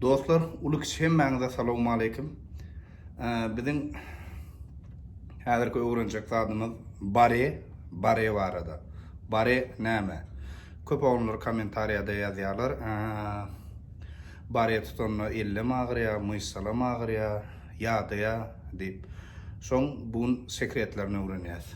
Dostlar, uly kiçi hemmäňize salowmaleýkim. Biziň häzirki öwrenjek zadymyz bare, bare barada. Bare näme? Köp oglanlar kommentariýada ýazýarlar. Bare tutanda ellem agyrýar, myşsalam agyrýar, ýadaýar diýip. Şoň bu gün sekretlerini öwrenýäs.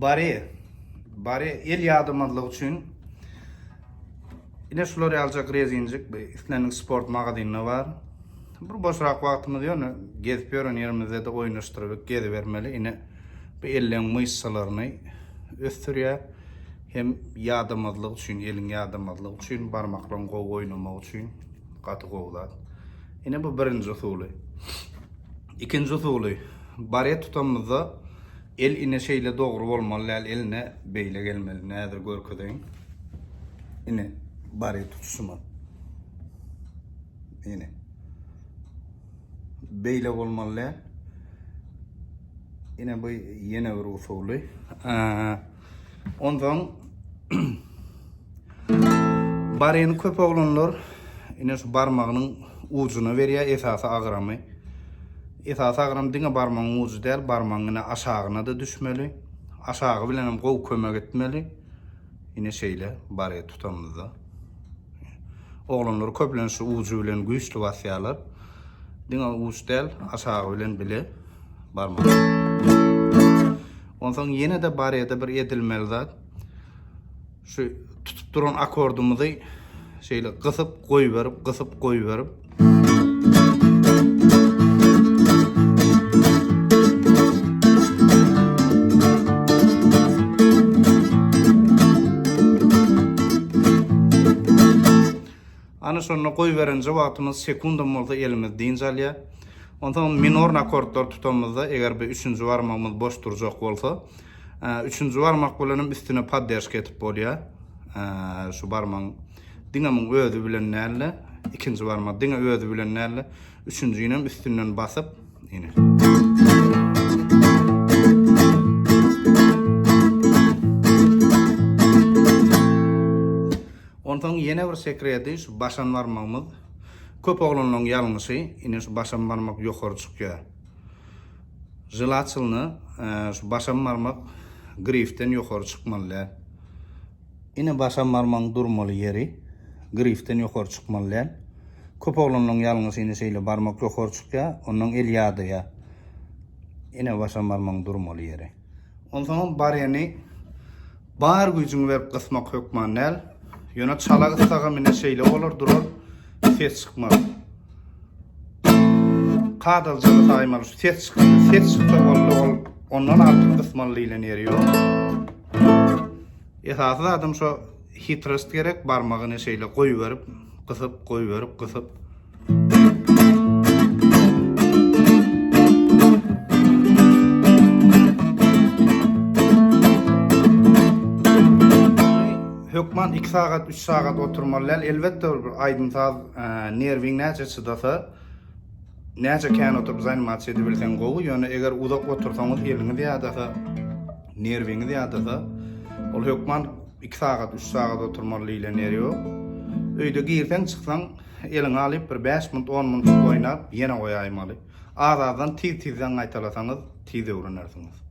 Bary, bary el ýadamazlygy üçin ine şular ýaljak rezinjik bir islendik sport magazynda bar. Bir boşrak wagtymyz ýöne gezip ýören ýerimizde-de oýnaşdyryp gezibermeli. Ine bu elleň myşsalaryny ösdürýär. Hem ýadamazlyk üçin, eliň ýadamazlygy üçin, barmaklaryň gowy oýnamagy üçin gaty gowy zat. Ine bu birinji usuly. Ikinji usuly, baret tutanymyzda el ine şeýle dogry bolmaly däl, el ine beýle gelmeli. Ine häzir görkezeýin. Ine baret tutuşyma. Ine. Beýle bolmaly däl. Ine bu ýene bir usuly. Onsoň bareni köp oglanlar ine şu barmagynyň ujuna berýär esasy agramy. Esasy agram diňe barmagyň ujy däl, barmagyň ine aşagyna-da düşmeli. Aşagy bilen hem gowy kömek etmeli. Ine şeýle bare tutamyzda. Oglanlar köplenç şu ujy bilen güýçli basýarlar. Diňe uç däl, aşagy bilen bile barmak. Onsoň ýene-de barede bir edilmeli zat. Şu tutup duran akordymyzy şeýle gysyp goýberip, gysyp goýberip. Ana şonda goýberenje wagtymyz sekundam bolsa elimiz dynç alýar. Onsoň minor akordlar tutamyzda eger bir üçünji barmagymyz boş durjak bolsa, üçünji barmak bilen hem üstüne podderşka etip bolýar. Şu barmagyň diňe muň özi bilen däl-de, ikinji barmak diňe özi bilen däl-de, üçünjini hem üstünden basyp, ine. Onsoň ýene bir sekredi şu başam barmagymyz. Köp oglanlaryň ýalňyşy, ine şu başam barmak ýokary çykýar. Želatelno şu başam barmak grifden ýokary çykmaly däl. Ine başam barmagyň durmaly ýeri grifden ýokary çykmaly däl. Köp oglanlaryň ýalňyşy ine şeýle barmak ýokary çykýar, ondan el ýadaýar. Ine başam barmagyň durmaly ýeri. Onsoňam bareni Bar güýjüňi berip gysmak hökman däl. Ýöne çala gyssagam ine şeýle bolar durar, ses çykmaz. Kadalyja gysaýmaly şu ses çykanda, ses çyksa boldy ol ondan artyk gysmaly diýlen ýeri ýok. Esasy zadam şo hitrost gerek, barmagy ine şeýle goýberip, gysyp, goýberip, gysyp. Hökman 2 sagat, 3 sagat oturmaly däl. Elbetde bir aýdym-saz e, nerwiň näçe çydasa, näçe kän oturyp zanimasiýa edibilseň gowy, ýöne eger uzak otursaňyz eliňiz ýadasa, nerwiňiz ýadasa, ol hökman 2 sagat, 3 sagat oturmaly diýlen ýeri ýok. Öýde girseň, çyksaň Eliňe alyp bir bäş munt on munt oýnap ýene goýaýmaly. Az azdan tiz tizden gaýtalasaňyz tiz öwrenersiňiz.